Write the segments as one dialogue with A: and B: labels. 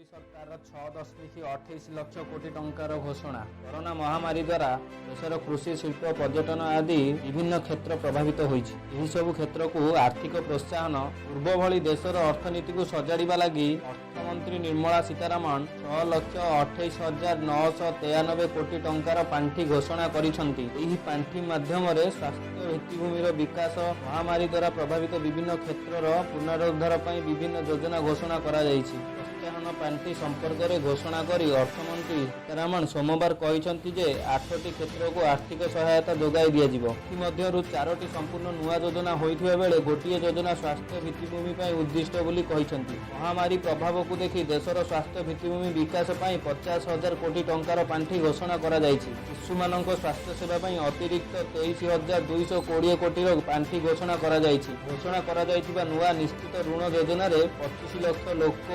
A: ମୋଦି ସରକାରର 6.28 ଲକ୍ଷ କୋଟି ଟଙ୍କାର ଘୋଷଣା। କରୋନା ମହାମାରୀ ଦ୍ୱାରା ଦେଶର କୃଷି, ଶିଳ୍ପ, ପର୍ଯ୍ୟଟନ ଆଦି ବିଭିନ୍ନ କ୍ଷେତ୍ର ପ୍ରଭାବିତ ହୋଇଛି। ଏହିସବୁ କ୍ଷେତ୍ରକୁ ଆର୍ଥିକ ପ୍ରୋତ୍ସାହନ, ପୂର୍ବ ଭଳି ଦେଶର ଅର୍ଥନୀତିକୁ ସଜାଡ଼ିବା ଲାଗି ଅର୍ଥମନ୍ତ୍ରୀ ନିର୍ମଳା ସୀତାରମଣ 6,28,993 କୋଟି ଟଙ୍କାର ପାଣ୍ଠି ଘୋଷଣା କରିଛନ୍ତି। ଏହି ପାଣ୍ଠି ମାଧ୍ୟମରେ ସ୍ୱାସ୍ଥ୍ୟ ଭିତ୍ତିଭୂମିର ବିକାଶ, ମହାମାରୀ ଦ୍ୱାରା ପ୍ରଭାବିତ ବିଭିନ୍ନ କ୍ଷେତ୍ରର ପୁନରୁଦ୍ଧାର ପାଇଁ ବିଭିନ୍ନ ଯୋଜନା ଘୋଷଣା କରାଯାଇଛି। ପ୍ରୋତ୍ସାହନ ପାଣ୍ଠି ସମ୍ପର୍କରେ ଘୋଷଣା କରି ଅର୍ଥମନ୍ତ୍ରୀ ସୀତାରମଣ ସୋମବାର କହିଛନ୍ତି ଯେ ଆଠଟି କ୍ଷେତ୍ରକୁ ଆର୍ଥିକ ସହାୟତା ଯୋଗାଇ ଦିଆଯିବ। ଏଥିମଧ୍ୟରୁ ଚାରୋଟି ସମ୍ପୂର୍ଣ୍ଣ ନୂଆ ଯୋଜନା ହୋଇଥିବା ବେଳେ ଗୋଟିଏ ଯୋଜନା ସ୍ୱାସ୍ଥ୍ୟ ଭିତ୍ତିଭୂମି ପାଇଁ ଉଦ୍ଦିଷ୍ଟ ବୋଲି କହିଛନ୍ତି। ମହାମାରୀ ପ୍ରଭାବକୁ ଦେଖି ଦେଶର ସ୍ୱାସ୍ଥ୍ୟ ଭିତ୍ତିଭୂମି ବିକାଶ ପାଇଁ 50,000 କୋଟି ଟଙ୍କାର ପାଣ୍ଠି ଘୋଷଣା କରାଯାଇଛି। ଶିଶୁମାନଙ୍କ ସ୍ୱାସ୍ଥ୍ୟ ସେବା ପାଇଁ ଅତିରିକ୍ତ 23,220 କୋଟିର ପାଣ୍ଠି ଘୋଷଣା କରାଯାଇଛି। ଘୋଷଣା କରାଯାଇଥିବା ନୂଆ ନିଶ୍ଚିତ ଋଣ ଯୋଜନାରେ 25 ଲକ୍ଷ ଲୋକ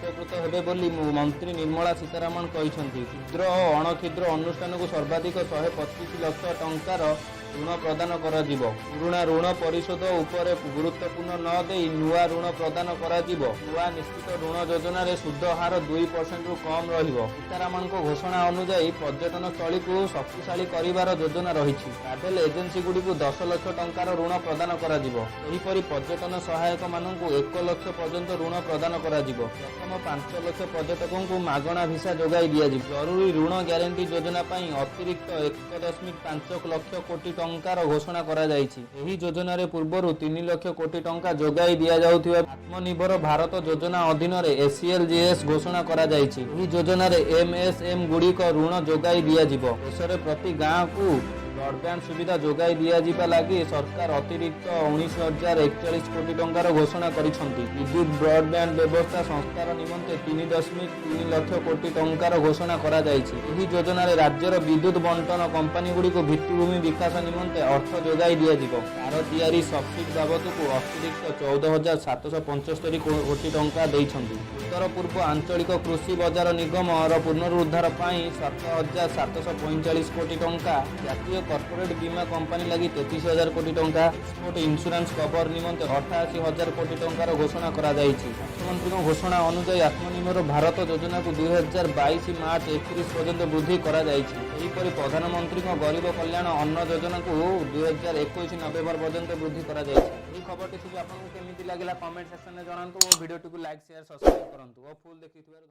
A: ଉପକୃତ ହେବେ ବୋଲି ମନ୍ତ୍ରୀ ନିର୍ମଳା ସୀତାରମଣ କହିଛନ୍ତି। କ୍ଷୁଦ୍ର ଓ ଅଣକ୍ଷୁଦ୍ର ଅନୁଷ୍ଠାନକୁ ସର୍ବାଧିକ 125 ଲକ୍ଷ ଟଙ୍କାର ଋଣ ପ୍ରଦାନ କରାଯିବ। ପୁରୁଣା ଋଣ ପରିଶୋଧ ଉପରେ ଗୁରୁତ୍ୱପୂର୍ଣ୍ଣ ନ ଦେଇ ନୂଆ ଋଣ ପ୍ରଦାନ କରାଯିବ। ନୂଆ ନିଶ୍ଚିତ ଋଣ ଯୋଜନାରେ ସୁଧ ହାର 2%ରୁ କମ୍ ରହିବ। ସୀତାରମଣଙ୍କ ଘୋଷଣା ଅନୁଯାୟୀ ପର୍ଯ୍ୟଟନ ସ୍ଥଳୀକୁ ଶକ୍ତିଶାଳୀ କରିବାର ଯୋଜନା ରହିଛି। ଟ୍ରାଭେଲ ଏଜେନ୍ସିଗୁଡ଼ିକୁ 10 ଲକ୍ଷ ଟଙ୍କାର ଋଣ ପ୍ରଦାନ କରାଯିବ। ସେହିପରି ପର୍ଯ୍ୟଟନ ସହାୟକମାନଙ୍କୁ 1 ଲକ୍ଷ ପର୍ଯ୍ୟନ୍ତ ଋଣ ପ୍ରଦାନ କରାଯିବ। ପ୍ରଥମ 5 ଲକ୍ଷ ପର୍ଯ୍ୟଟକଙ୍କୁ ମାଗଣା ଭିସା ଯୋଗାଇ ଦିଆଯିବ। ଜରୁରୀ ଋଣ ଗ୍ୟାରେଣ୍ଟି ଯୋଜନା ପାଇଁ ଅତିରିକ୍ତ 1.5 ଲକ୍ଷ କୋଟି ଟଙ୍କାର ଘୋଷଣା କରାଯାଇଛି। ଏହି ଯୋଜନାରେ ପୂର୍ବରୁ 3 ଲକ୍ଷ କୋଟି ଟଙ୍କା ଯୋଗାଇ ଦିଆଯାଉଥିବା ଆତ୍ମନିର୍ଭର ଭାରତ ଯୋଜନା ଅଧୀନରେ ଏସିଏଲଜିଏସ୍ ଘୋଷଣା କରାଯାଇଛି। ଏହି ଯୋଜନାରେ ଏମଏସଏମ ଗୁଡ଼ିକ ଋଣ ଯୋଗାଇ ଦିଆଯିବ। ଦେଶରେ ପ୍ରତି ଗାଁକୁ ବ୍ରଡବ୍ୟାଣ୍ଡ ସୁବିଧା ଯୋଗାଇ ଦିଆଯିବା ଲାଗି ସରକାର ଅତିରିକ୍ତ 19,041 କୋଟି ଟଙ୍କାର ଘୋଷଣା କରିଛନ୍ତି। ବିଦ୍ୟୁତ ବ୍ରଡବ୍ୟାଣ୍ଡ ବ୍ୟବସ୍ଥା ସଂସ୍କାର ନିମନ୍ତେ 3.3 ଲକ୍ଷ କୋଟି ଟଙ୍କାର ଘୋଷଣା କରାଯାଇଛି। ଏହି ଯୋଜନାରେ ରାଜ୍ୟର ବିଦ୍ୟୁତ ବଣ୍ଟନ କମ୍ପାନୀଗୁଡ଼ିକୁ ଭିତ୍ତିଭୂମି ବିକାଶ ନିମନ୍ତେ ଅର୍ଥ ଯୋଗାଇ ଦିଆଯିବ। ସାର ତିଆରି ସବସିଡି ବାବଦକୁ ଅତିରିକ୍ତ 14,775 କୋଟି ଟଙ୍କା ଦେଇଛନ୍ତି। ଉତ୍ତର ପୂର୍ବ ଆଞ୍ଚଳିକ କୃଷି ବଜାର ନିଗମର ପୁନରୁଦ୍ଧାର ପାଇଁ 7,745 କୋଟି ଟଙ୍କା, ଜାତୀୟ କର୍ପୋରେଟ ବୀମା କମ୍ପାନୀ ଲାଗି 33,000 କୋଟି ଟଙ୍କା, ଏକ୍ସପୋର୍ଟ ଇନ୍ସୁରାନ୍ସ କଭର ନିମନ୍ତେ 88,000 କୋଟି ଟଙ୍କାର ଘୋଷଣା କରାଯାଇଛି। ଅର୍ଥମନ୍ତ୍ରୀଙ୍କ ଘୋଷଣା ଅନୁଯାୟୀ ଆତ୍ମନିର୍ଭର ଭାରତ ଯୋଜନାକୁ 2022 ମାର୍ଚ୍ଚ 31 ପର୍ଯ୍ୟନ୍ତ ବୃଦ୍ଧି କରାଯାଇଛି। ସେହିପରି ପ୍ରଧାନମନ୍ତ୍ରୀଙ୍କ ଗରିବ କଲ୍ୟାଣ ଅନ୍ନ ଯୋଜନାକୁ 2021 ନଭେମ୍ବର ପର୍ଯ୍ୟନ୍ତ ବୃଦ୍ଧି କରାଯାଇଛି। ଏହି ଖବରଟି ସବୁ ଆପଣଙ୍କୁ କେମିତି ଲାଗିଲା, କମେଣ୍ଟ ସେକ୍ସନରେ ଜଣାନ୍ତୁ ଓ ଭିଡ଼ିଓଟିକୁ ଲାଇକ୍, ସେୟାର, ସବସ୍କ୍ରାଇବ୍ କରନ୍ତୁ ଓ ଫୁଲ୍ ଦେଖିଥିବାରୁ ଧନ୍ୟବାଦ।